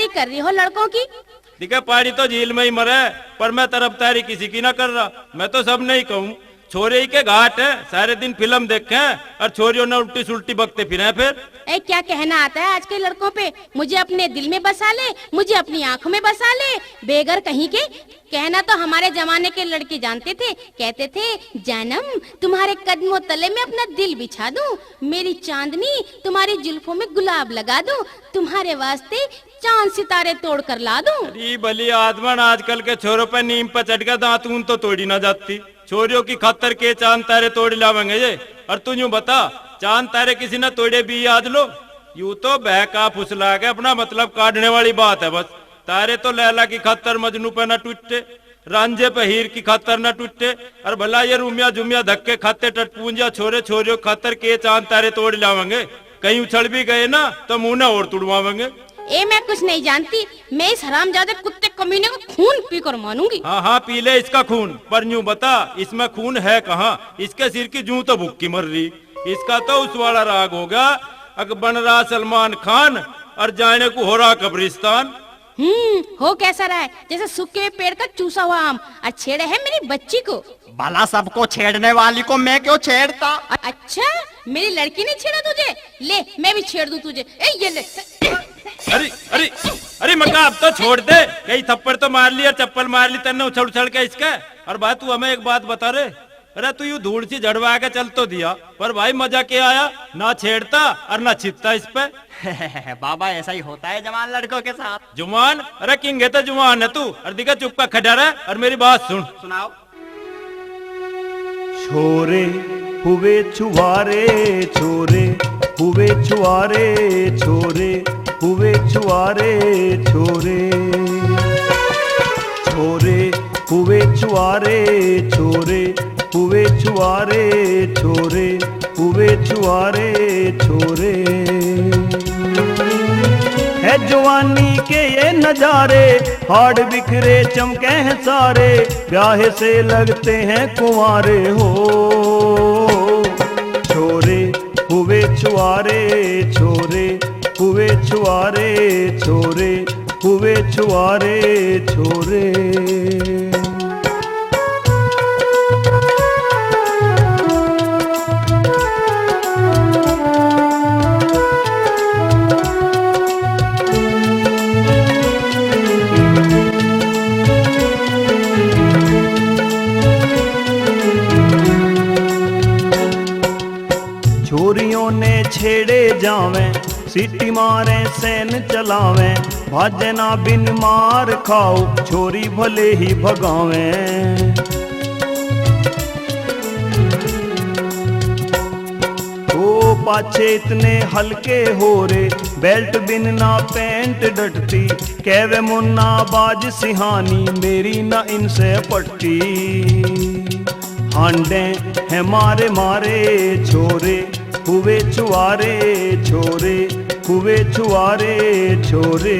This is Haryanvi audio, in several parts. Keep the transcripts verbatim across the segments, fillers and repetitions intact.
तरफदारी कर रही हो लड़कों की? दिखे, पाड़ी तो झील में ही मरे, पर मैं तरफदारी किसी की ना कर रहा। मैं तो सब नहीं कहूँ, छोरे ही के घाट है, सारे दिन फिल्म देखे और छोरियों ने उल्टी सुल्टी बकते फिरे फिर। ए, क्या कहना आता है आज के लड़कों पे? मुझे अपने दिल में बसा ले, मुझे अपनी आंखों में बसा ले, बेगर कहीं के। कहना तो हमारे जमाने के लड़के जानते थे, कहते थे, "जानम, तुम्हारे कदमों तले मैं अपना दिल बिछा दूं, मेरी चांदनी, तुम्हारी जुल्फों में गुलाब लगा दूं, तुम्हारे वास्ते चांद सितारे तोड़ कर ला दूं।" अरे भली आदमन, आजकल के छोरों पे नीम पे चढ़ के दांत ऊन तो तोड़ी ना जाती। छोरियों की खातर के चांद तारे तोड़ लावेंगे ये। और तू यूं बता, चांद तारे किसी ने तोड़े भी आज लो? यू तो बहका फुसला के अपना मतलब काटने वाली बात है बस। तारे तो लैला की खातर मजनू पे ना टूटे, रांझे पे हीर की खातर ना टूटे। और भला ये रूमिया जुमिया धक्के खाते टटपूंजिया छोरे छोरियों खातर के चांद तारे तोड़ लावेंगे? कहीं उछल भी गए ना तो मुंह ना और तुड़वावेंगे। ए, मैं कुछ नहीं जानती। मैं इस हरामजादे कुत्ते कमीने का खून पीकर मानूंगी। हाँ, हाँ, पी ले इसका खून, पर यूं बता, इसमें खून है कहाँ? इसके सिर की जूं तो भुक्की मर रही। इसका तो उस वाला राग होगा, अक बन रहा सलमान खान और जाने को हो रहा कब्रिस्तान। हम्म, हो कैसा रहा है? जैसे सूखे पेड़ का चूसा हुआ आम, और छेड़े है मेरी बच्ची को। भला सबको छेड़ने वाली को मैं क्यों छेड़ता? अच्छा, मेरी लड़की ने छेड़ा तुझे? ले, मैं भी छेड़ दूं तुझे। ए, ये ले। अरे, अरे, अरे मक्का, अब तो छोड़ दे। कई थप्पड़ तो मार ली और चप्पल मार ली तन्ने उछल उछल के इसके। और भाई, तू हमें एक बात बता रे, अरे तू यूं धूल सी झड़वा के चल तो दिया, पर भाई मजा क्या आया? ना छेड़ता और ना छिपता इस पे। बाबा, ऐसा ही होता है जवान लड़कों के साथ। जुवान? अरे किंगे तो जुवान है तू, और दिखा चुप का खड़ा रह और मेरी बात सुन। सुनाओ। छोरे हुए छुआरे छोरे, हुए छुआरे छोरे, हुए छुआरे छोरे। छोरे हुए छुआरे छोरे, हुए छुआरे छोरे, हुए छुआरे छोरे। है जवानी के ये नजारे, हाड़ बिखरे चमके हैं सारे, ब्याह से लगते हैं कुंवारे हो। छोरे हुए छुआरे छोरे, हुए छुआरे छोरे, हुए छुआरे छोरे। छोरियों ने छेड़े जावें, सीटी मारे सैन चलावें, भाजे ना बिन मार खाओ, छोरी भले ही भगावें। ओ पाछे इतने हल्के हो रे, बेल्ट बिन ना पैंट डटती, कहवे मुन्ना बाज सिहानी, मेरी ना इनसे पटती। हांडे हैं मारे मारे छोरे, हुए छुआरे छोरे, हुए छुआरे छोरे।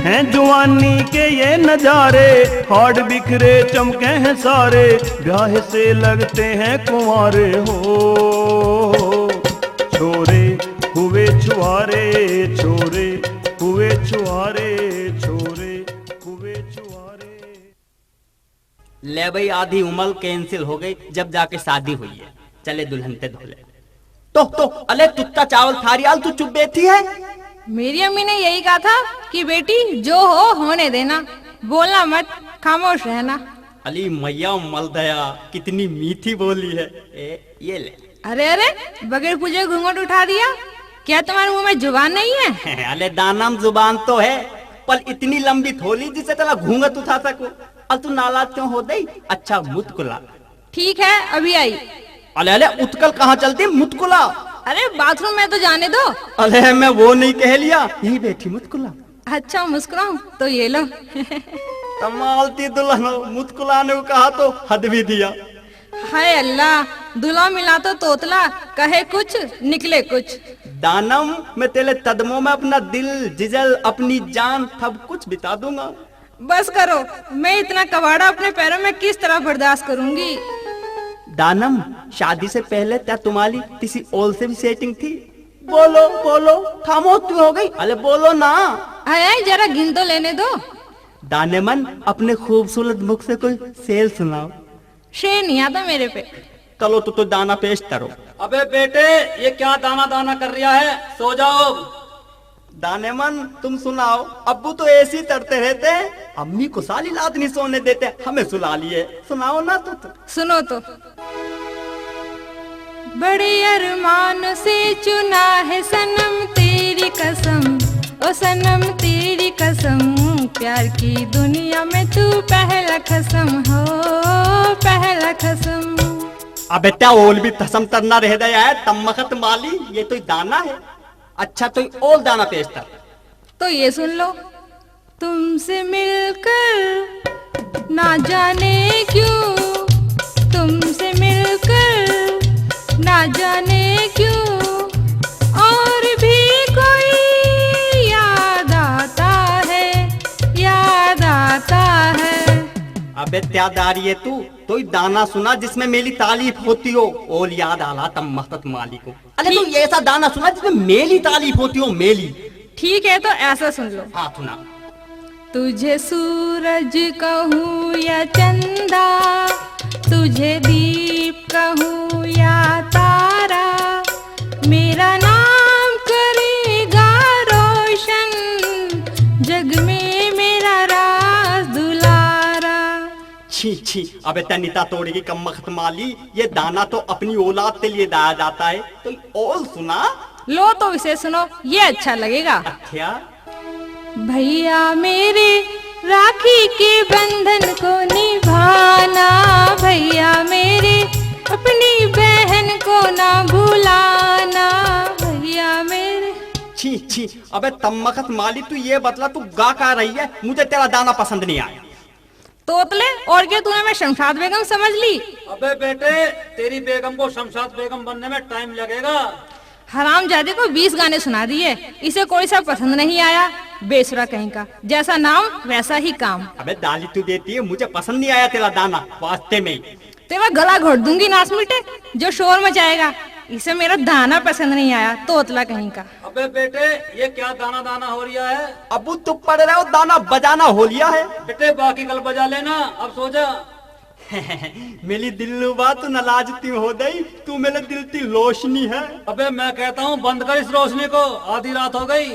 हैं जवानी के ये नजारे, हाड़ बिखरे चमके हैं सारे, ब्याह से लगते हैं कुंवारे हो। छोरे हुए छुआरे छोरे, हुए छुआरे छोरे, हुए छुआरे। ले भाई, आधी उमल cancel हो गई, जब जाके शादी हुई है। चले दुल्हन ते धोले। तो, तो, अले तुत्ता चावल थारी आल, तू चुप बैठी है? मेरी अम्मी ने यही कहा था कि बेटी, जो हो होने देना, बोलना मत, खामोश रहना। अली मैया मल दया, कितनी मीठी बोली है। ए, ये ले। अरे, अरे, बगैर पूछे घूंघट उठा दिया, क्या तुम्हारे मुंह में जुबान नहीं है? अले दानम, जुबान तो है, पर इतनी लंबी थोली जिससे तला घूंघट उठा सको। अब तू नाराज क्यों हो दई? अच्छा मुतकुला। ठीक है, अभी आई। अले, अले, उतकल कहाँ चलती मुतकुला? अरे, बाथरूम में तो जाने दो। अले, मैं वो नहीं कह लिया, यही बैठी मुतकुला। अच्छा, मुस्कुराऊं तो ये लो। कमाल थी दुल्हन, मुतकुला ने कहा तो हद भी दिया। हाय अल्लाह, दुल्हा मिला तो तोतला, कहे कुछ निकले कुछ। दानम, मैं तेरे कदमों में अपना दिल, जिजल, अपनी जान, सब कुछ बिता दूंगा। बस करो, मैं इतना कबाड़ा अपने पैरों में किस तरह बर्दाश्त करूंगी? दानम, शादी से पहले क्या तुम्हारी किसी और से भी सेटिंग थी? बोलो, बोलो, खामोश क्यों हो गई? अरे बोलो ना। आए, आए, जरा गिन तो लेने दो। दानेमन, अपने खूबसूरत मुख से कोई शेर सुनाओ। शेर नहीं आता मेरे पे। चलो, तू तो दाना पेश करो। अबे बेटे, ये क्या दाना दाना कर रहा है? सो जाओ। दानेमन, तुम सुनाओ। अब्बू तो एसी तरते रहते हैं, अम्मी को साली रात नहीं सोने देते, हमें सुला लिए। सुनाओ ना तू तो। सुनो तो। बड़े अरमान से चुना है सनम तेरी कसम, ओ सनम तेरी कसम, प्यार की दुनिया में तू पहला खसम हो, पहला खसम। अबे त्या ओल भी थसम तरना रह गया है, तम्मखत माली, ये तो दाना है। अच्छा, तो ओल दाना पेश कर। तो ये सुन लो। तुमसे मिलकर ना जाने क्यों, तुमसे मिलकर ना जाने क्यों, और भी कोई याद आता है, याद आता है। अबे त्यादारी है तू, तो ही दाना सुना जिसमें मेरी तारीफ होती हो। ओल याद आला तम्मखत माली को। अरे तू ठीक। ऐसा दाना सुना जिसमें मेली तारीफ होती हो, मेली। ठीक है, तो ऐसा सुन लो। हाँ, सुना। तुझे सूरज कहूँ या चंदा, तुझे दीप कहूँ या तारा, मेरा नाम करेगा रोशन, जग में मेरा राज दुलारा। छी, छी, अबे तै निता तोड़ेगी कम मखत माली, ये दाना तो अपनी औलाद के लिए दाया जाता है, तो और सुना। लो तो इसे सुनो, ये अच्छा लगेगा। अच्छा। भैया मेरे राखी के बंधन को निभाना, भैया मेरे अपनी बहन को ना भुलाना, भैया मेरे। छी, छी, अबे तम मखत माली, तू ये बतला, तू गा का रही है? मुझे तेरा दाना पसंद नहीं आया। तोतले, और क्या तूने मैं शमशाद बेगम समझ ली? अबे बेटे, तेरी बेगम को शमशाद बेगम बनने में टाइम लगेगा। हरामजादे को बीस गाने सुना दिए, इसे कोई सा पसंद नहीं आया। बेसुरा कहीं का, जैसा नाम वैसा ही काम। अबे दाली तू देती है, मुझे पसंद नहीं आया तेरा दाना, वास्ते में। तेरा गला घोट दूंगी नास मिटे, जो शोर मचाएगा। इसे मेरा दाना पसंद नहीं आया, तोतला कहीं का। अबे बेटे, ये क्या दाना दाना हो लिया है? अबू तू पड़ रहे हो, दाना बजाना हो लिया है। बेटे, बाकी कल बजा लेना, अब सो जा। मेरी दिलरुबा, तू नाराज क्यों हो गई? तू मेरे दिल की रोशनी है। अबे मैं कहता हूँ, बंद कर इस रोशनी को, आधी रात हो गई।